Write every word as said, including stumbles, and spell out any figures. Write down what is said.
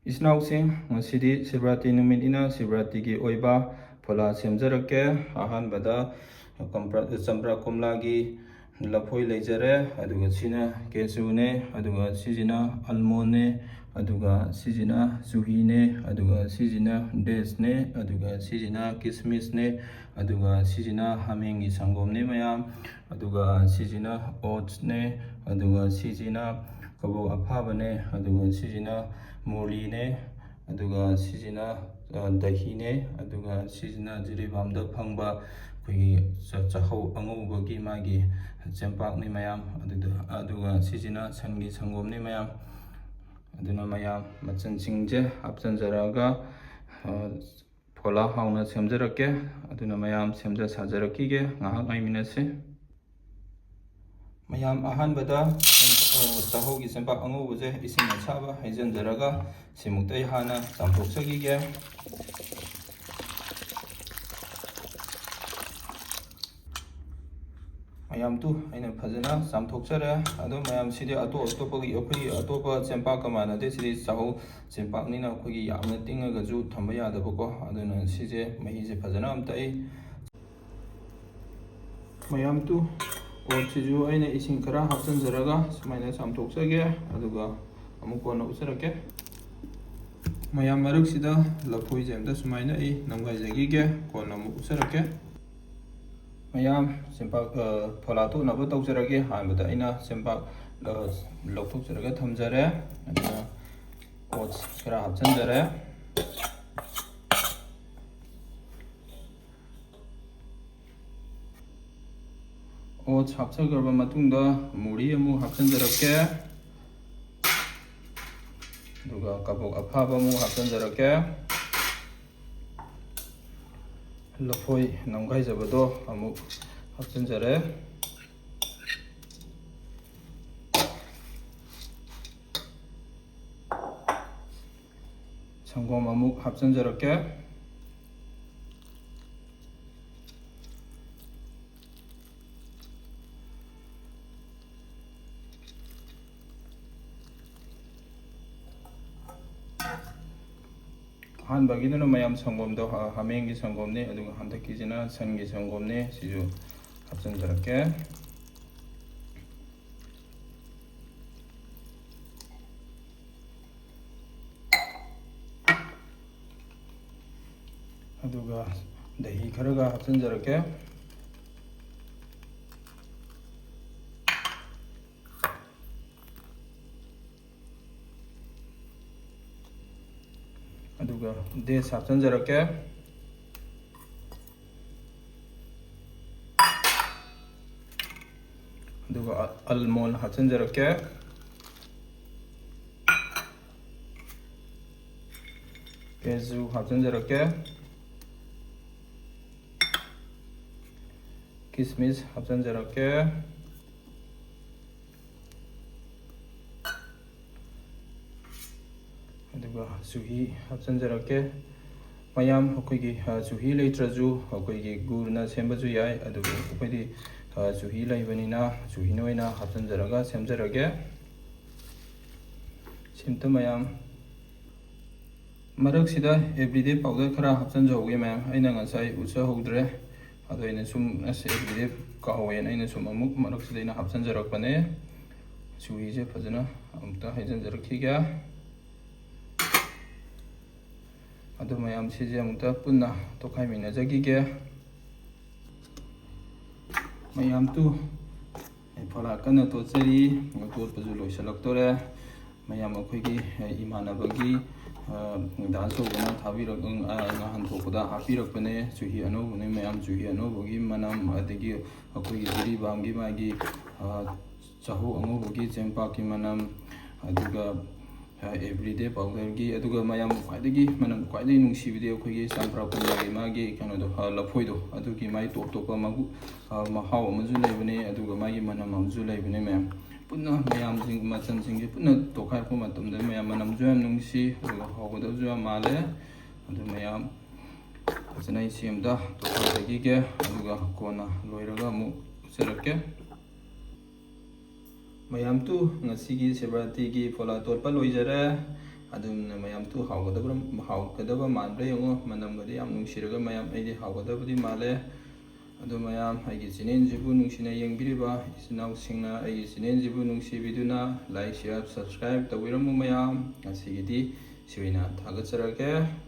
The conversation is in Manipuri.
ꯏꯆꯤꯟ ꯏꯅꯥꯎꯁꯤꯡ, ꯉꯁꯤꯗꯤ ꯁꯤꯕꯔꯥꯇ꯭ꯔꯤ ꯅꯨꯃꯤꯠꯅꯤꯅ ꯁꯤꯕꯔꯥꯇ꯭ꯔꯤꯒꯤ ꯑꯣꯏꯕ ꯐꯣꯂꯥ ꯁꯦꯝꯖꯔꯛꯀꯦ꯫ ꯑꯍꯥꯟꯕꯗ ꯀꯝꯄ꯭ꯔ-, ꯆꯝꯄ꯭ꯔꯥ ꯀꯣꯝꯂꯥꯒꯤ ꯂꯐꯣꯏ ꯂꯩꯖꯔꯦ, ꯑꯗꯨꯒ ꯁꯤꯅ ꯀꯦꯖꯨꯅꯦ, ꯑꯗꯨꯒ ꯁꯤꯁꯤꯅ ꯑꯜꯃꯣꯟꯅꯦ, ꯑꯗꯨꯒ ꯁꯤꯁꯤꯅ ꯖꯨꯍꯤꯅꯦ, ꯑꯗꯨꯒ ꯁꯤꯁꯤꯅ ꯗꯦꯠꯁꯅꯦ, ꯑꯗꯨꯒ ꯁꯤꯁꯤꯅ ꯀꯤꯁꯃꯤꯁꯅꯦ, ꯑꯗꯨꯒ ꯁꯤꯁꯤꯅ ꯍꯥꯃꯦꯡꯒꯤ ꯁꯪꯒꯣꯝꯅꯦ ꯃꯌꯥꯝ, ꯑꯗꯨꯒ ꯁꯤꯁꯤꯅ ꯑꯣꯠꯁꯅꯦ, ꯑꯗꯨꯒ ꯁꯤꯁꯤꯅ ꯀꯕꯣꯛ ꯑꯐꯥꯕꯅꯦ, ꯑꯗꯨꯒ ꯁꯤꯁꯤꯅ ꯃꯨꯔꯤꯅꯦ, ꯑꯗꯨꯒ ꯁꯤꯁꯤꯅ, ꯑ, ꯗꯍꯤꯅꯦ, ꯑꯗꯨꯒ ꯁꯤꯁꯤꯅ ꯖꯤꯔꯤꯕꯥꯝꯗ ꯐꯪꯕ ꯑꯩꯈꯣꯏꯒꯤ ꯆ-, ꯆꯥꯛꯍꯧ ꯑꯉꯧꯕꯒꯤ ꯃꯥꯒꯤ ꯆꯦꯡꯄꯥꯛꯅꯤ ꯃꯌꯥꯝ꯫ ꯑꯗꯨꯗ, ꯑꯗꯨꯒ ꯁꯤꯁꯤꯅ ꯁꯟꯒꯤ ꯁꯪꯒꯣꯝꯅꯤ ꯃꯌꯥꯝ꯫ ꯑꯗꯨꯅ ꯃꯌꯥꯝ ꯃꯆꯜꯁꯤꯡꯁꯦ ꯍꯥꯞꯆꯤꯟꯖꯔꯒ, ꯑ, ꯐꯣꯂꯥ ꯍꯥꯎꯅ ꯁꯦꯝꯖꯔꯛꯀꯦ꯫ ꯑꯗꯨꯅ ꯃꯌꯥꯝ ꯁꯦꯝꯖ ꯁꯥꯖꯔꯛꯈꯤꯒꯦ, ꯉꯥꯏꯍꯥꯛ ꯉꯥꯏꯃꯤꯟꯅꯁꯤ꯫ ꯃꯌꯥꯝ ꯑꯍꯥꯟꯕꯗ, ꯑ, ꯆꯥꯛꯍꯧꯒꯤ ꯆꯦꯡꯄꯥꯛ ꯑꯉꯧꯕꯁꯦ ꯏꯁꯤꯡ ꯑꯁꯥꯕ ꯍꯩꯖꯤꯟꯖꯔꯒ ꯁꯤꯃꯨꯛꯇ ꯑꯩ ꯍꯥꯟꯅ ꯆꯥꯝꯊꯣꯛꯆꯈꯤꯒꯦ꯫ ꯃꯌꯥꯝ ꯇꯨ ꯑꯩꯅ ꯐꯖꯅ ꯆꯥꯝꯊꯣꯛꯆꯔꯦ꯫ ꯑꯗꯣ ꯃꯌꯥꯝ, ꯁꯤꯗꯤ ꯑꯇꯣꯞ ꯑꯇꯣꯞꯄꯒꯤ, ꯑꯩꯈꯣꯏꯒꯤ ꯑꯇꯣꯞꯄ ꯆꯦꯡꯄꯥꯛꯀ ꯃꯥꯟꯅꯗꯦ꯫ ꯁꯤꯗꯤ ꯆꯥꯛꯍꯧ ꯆꯦꯡꯄꯥꯛꯅꯤꯅ ꯑꯩꯈꯣꯏꯒꯤ ꯌꯥꯝꯅ ꯇꯤꯡꯉꯒꯁꯨ ꯊꯝꯕ ꯌꯥꯗꯕꯀꯣ꯫ ꯑꯗꯨꯅ ꯁꯤꯁꯦ ꯃꯍꯤꯁꯦ ꯐꯖꯅ ꯑꯝꯇ ꯑꯩ ꯃꯌꯥꯝ ꯇꯨ ꯑꯣꯠꯁꯤꯁꯨ ꯑꯩꯅ ꯏꯁꯤꯡ ꯈꯔ ꯍꯥꯞꯆꯤꯟꯖꯔꯒ ꯁꯨꯃꯥꯏꯅ ꯆꯥꯝꯊꯣꯛꯆꯒꯦ, ꯑꯗꯨꯒ ꯑꯃꯨꯛ ꯀꯣꯟꯅ ꯎꯠꯆꯔꯛꯀꯦ꯫ ꯃꯌꯥꯝ ꯃꯔꯛꯁꯤꯗ ꯂꯐꯣꯏꯁꯦ ꯑꯝꯇ ꯁꯨꯃꯥꯏꯅ ꯑꯩ ꯅꯝꯒꯥꯏꯖꯈꯤꯒꯦ, ꯀꯣꯟꯅ ꯑꯃꯨꯛ ꯎꯠꯆꯔꯛꯀꯦ꯫ ꯃꯌꯥꯝ ꯆꯦꯡꯄꯥꯛ, ꯑ, ꯐꯣꯂꯥ ꯇꯣꯠꯅꯕ ꯇꯧꯖꯔꯒꯦ꯫ ꯑꯍꯥꯟꯕꯗ ꯑꯩꯅ ꯆꯦꯡꯄꯥꯛ, ꯑ, ꯂꯧꯊꯣꯛꯆꯔꯒ ꯊꯝꯖꯔꯦ, ꯑꯗꯨꯒ ꯑꯣꯠꯁ ꯈꯔ ꯍꯥꯞꯆꯤꯟꯖꯔꯦ꯫ ꯑꯣꯠꯁ ꯍꯥꯞꯆꯈ꯭ꯔꯕ ꯃꯇꯨꯡꯗ ꯃꯨꯔꯤ ꯑꯃꯨꯛ ꯍꯥꯞꯆꯤꯟꯖꯔꯛꯀꯦ, ꯑꯗꯨꯒ ꯀꯕꯣꯛ ꯑꯐꯥꯕ ꯑꯃꯨꯛ ꯍꯥꯞꯆꯤꯟꯖꯔꯛꯀꯦ, ꯂꯐꯣꯏ ꯅꯝꯈꯥꯏꯖꯕꯗꯣ ꯑꯃꯨꯛ ꯍꯥꯞꯆꯤꯟꯖꯔꯦ꯫ ꯁꯪꯒꯣꯝ ꯑꯃꯨꯛ ꯍꯥꯞꯆꯤꯟꯖꯔꯛꯀꯦ꯫ ꯑꯍꯥꯟꯕꯒꯤꯗꯨꯅ ꯃꯌꯥꯝ ꯁꯪꯒꯣꯝꯗꯣ, ꯍ-, ꯍꯥꯃꯦꯡꯒꯤ ꯁꯪꯒꯣꯝꯅꯤ, ꯑꯗꯨꯒ ꯍꯟꯗꯛꯀꯤꯁꯤꯅ ꯁꯟꯒꯤ ꯁꯪꯒꯣꯝꯅꯤ꯫ ꯁꯤꯁꯨ ꯍꯥꯞꯆꯤꯟꯖꯔꯛꯀꯦ꯫ ꯑꯗꯨꯒ ꯗꯍꯤ ꯈꯔꯒ ꯍꯥꯞꯆꯤꯟꯖꯔꯛꯀꯦ꯫ ꯑꯗꯨꯒ ꯗꯦꯠꯁ ꯍꯥꯞꯆꯤꯟꯖꯔꯛꯀꯦ꯫ ꯑꯗꯨꯒ ꯑ-, ꯑꯜꯃꯣꯟ ꯍꯥꯞꯆꯤꯟꯖꯔꯛꯀꯦ꯫ ꯀꯦꯖꯨ ꯍꯥꯞꯆꯤꯟꯖꯔꯛꯀꯦ꯫ ꯀꯤꯁꯃꯤꯁ ꯍꯥꯞꯆꯤꯟꯖꯔꯛꯀꯦ꯫ ꯑꯗꯨꯒ ꯆꯨꯍꯤ ꯍꯥꯞꯆꯤꯟꯖꯔꯛꯀꯦ꯫ ꯃꯌꯥꯝ ꯑꯩꯈꯣꯏꯒꯤ, ꯑ, ꯆꯨꯍꯤ ꯂꯩꯇ꯭ꯔꯁꯨ ꯑꯩꯈꯣꯏꯒꯤ ꯒꯨꯔꯅ ꯁꯦꯝꯕꯁꯨ ꯌꯥꯏ, ꯑꯗꯨꯕꯨ ꯑꯩꯈꯣꯏꯗꯤ, ꯑ, ꯆꯨꯍꯤ ꯂꯩꯕꯅꯤꯅ ꯆꯨꯍꯤꯅ ꯑꯣꯏꯅ ꯍꯥꯞꯆꯤꯟꯖꯔꯒ ꯁꯦꯝꯖꯔꯒꯦ꯫ ꯁꯤꯝꯇ ꯃꯌꯥꯝ ꯃꯔꯛꯁꯤꯗ everyday powder ꯈꯔ ꯍꯥꯞꯆꯤꯟꯖꯍꯧꯒꯦ ꯃꯌꯥꯝ, ꯑꯩꯅ ꯉꯁꯥꯏ ꯎꯠꯆꯍꯧꯗ꯭ꯔꯦ꯫ ꯑꯗꯣ ꯑꯩꯅ ꯁꯨꯝ, ꯑꯁ, everyday ꯀꯥꯎꯋꯦꯅ ꯑꯩꯅ ꯁꯨꯝ ꯑꯃꯨꯛ ꯃꯔꯛꯁꯤꯗ ꯑꯩꯅ ꯍꯥꯞꯆꯤꯟꯖꯔꯛꯄꯅꯦ꯫ ꯆꯨꯍꯤꯁꯦ ꯐꯖꯅ ꯑꯃꯨꯛꯇ ꯍꯩꯖꯤꯟꯖꯔꯛꯈꯤꯒꯦ꯫ ꯑꯗꯨ ꯃꯌꯥꯝ ꯁꯤꯁꯦ ꯑꯃꯨꯛꯇ ꯄꯨꯟꯅ ꯇꯣꯠꯈꯥꯏꯃꯤꯟꯅꯖꯈꯤꯒꯦ꯫ ꯃꯌꯥꯝ ꯇꯨ ꯑꯩ ꯐꯣꯂꯥ ꯀꯟꯅ ꯇꯣꯠꯆꯔꯤ꯫ ꯇꯣꯠꯄꯁꯨ ꯂꯣꯏꯁꯤꯜꯂꯛꯇꯣꯔꯦ꯫ ꯃꯌꯥꯝ ꯑꯩꯈꯣꯏꯒꯤ, ꯑ, ꯏꯃꯥꯟꯅꯕꯒꯤ, ꯑ, ꯗꯥꯟꯁ ꯇꯧꯕꯅ ꯊꯥꯕꯤꯔꯛ-, ꯑ, ꯉꯥꯍꯟ ꯊꯣꯛꯄꯗ ꯍꯥꯞꯄꯤꯔꯛꯄꯅꯦ꯫ ꯆꯨꯍꯤ ꯑꯅꯧꯕꯅꯦ ꯃꯌꯥꯝ, ꯆꯨꯍꯤ ꯑꯅꯧꯕꯒꯤ ꯃꯅꯝ, ꯑꯗꯒꯤ ꯑꯩꯈꯣꯏꯒꯤ ꯖꯤꯔꯤꯕꯥꯝꯒꯤ ꯃꯥꯒꯤ, ꯑ, ꯆꯍꯧ ꯑꯉꯧꯕꯒꯤ ꯆꯦꯡꯄꯥꯛꯀꯤ ꯃꯅꯝ, ꯑꯗꯨꯒ, ꯑ, everyday powderꯒꯤ, ꯑꯗꯨꯒ ꯃꯌꯥꯝ ꯈ꯭ꯋꯥꯏꯗꯒꯤ ꯃꯅꯝ ꯈ꯭ꯋꯥꯏꯗꯒꯤ ꯅꯨꯡꯁꯤꯕꯗꯤ ꯑꯩꯈꯣꯏꯒꯤ ꯆꯝꯄ꯭ꯔꯥ ꯀꯣꯝꯂꯥꯒꯤ ꯃꯥꯒꯤ ꯀꯩꯅꯣꯗꯣ, ꯑ, ꯂꯐꯣꯏꯗꯣ, ꯑꯗꯨꯒꯤ ꯃꯥꯒꯤ ꯇꯣꯞ ꯇꯣꯞꯄ ꯃꯒꯨ-, ꯑ, ꯃꯍꯥꯎ ꯑꯃꯁꯨ ꯂꯩꯕꯅꯦ, ꯑꯗꯨꯒ ꯃꯥꯒꯤ ꯃꯅꯝ ꯑꯃꯁꯨ ꯂꯩꯕꯅꯦ ꯃꯌꯥꯝ꯫ ꯄꯨꯟꯅ ꯃꯌꯥꯝꯁꯤꯡ, ꯃꯆꯜꯁꯤꯡꯁꯦ ꯄꯨꯟꯅ ꯇꯣꯠꯈꯥꯏꯔꯛꯄ ꯃꯇꯝꯗ ꯃꯌꯥꯝ ꯃꯅꯝꯁꯨ ꯌꯥꯝ ꯅꯨꯡꯁꯤ, ꯑꯗꯨꯒ ꯍꯥꯎꯒꯗꯕꯁꯨ ꯌꯥꯝ ꯃꯥꯜꯂꯦ꯫ ꯑꯗꯨ ꯃꯌꯥꯝ ꯐꯖꯅ ꯑꯩ ꯁꯤ ꯑꯝꯇ ꯇꯣꯠꯈꯥꯏꯖꯈꯤꯒꯦ, ꯑꯗꯨꯒ ꯀꯣꯟꯅ ꯂꯣꯏꯔꯒ ꯑꯃꯨꯛ ꯎꯠꯆꯔꯛꯀꯦ꯫ ꯃꯌꯥꯝ ꯇꯨ ꯉꯁꯤꯒꯤ ꯁꯤꯕꯔꯥꯇ꯭ꯔꯤꯒꯤ ꯐꯣꯂꯥ ꯇꯣꯠꯄ ꯂꯣꯏꯖꯔꯦ꯫ ꯑꯗꯨꯝꯅ ꯃꯌꯥꯝ ꯇꯨ ꯍꯥꯎꯒꯗꯕ꯭ꯔꯥ, ꯍꯥꯎꯒꯗꯕ ꯃꯥꯟꯕ꯭ꯔꯥ ꯌꯦꯡꯉꯣ꯫ ꯃꯅꯝꯒꯗꯤ ꯌꯥꯝ ꯅꯨꯡꯁꯤꯔꯒ ꯃꯌꯥꯝ ꯑꯩꯗꯤ ꯍꯥꯎꯒꯗꯕꯗꯤ ꯃꯥꯜꯂꯦ꯫ ꯑꯗꯣ ꯃꯌꯥꯝ ꯑꯩꯒꯤ channelꯁꯤꯕꯨ ꯅꯨꯡꯁꯤꯅ ꯌꯦꯡꯕꯤꯔꯤꯕ ꯏꯆꯤꯟ ꯏꯅꯥꯎꯁꯤꯡꯅ ꯑꯩꯒꯤ channelꯁꯤꯕꯨ ꯅꯨꯡꯁꯤꯕꯤꯗꯨꯅ like, share, subscribe ꯇꯧꯕꯤꯔꯝꯃꯨ ꯃꯌꯥꯝ꯫ ꯉꯁꯤꯒꯤꯗꯤ ꯁꯤ ꯑꯣꯏꯅ ꯊꯥꯒꯠꯆꯔꯒꯦ꯫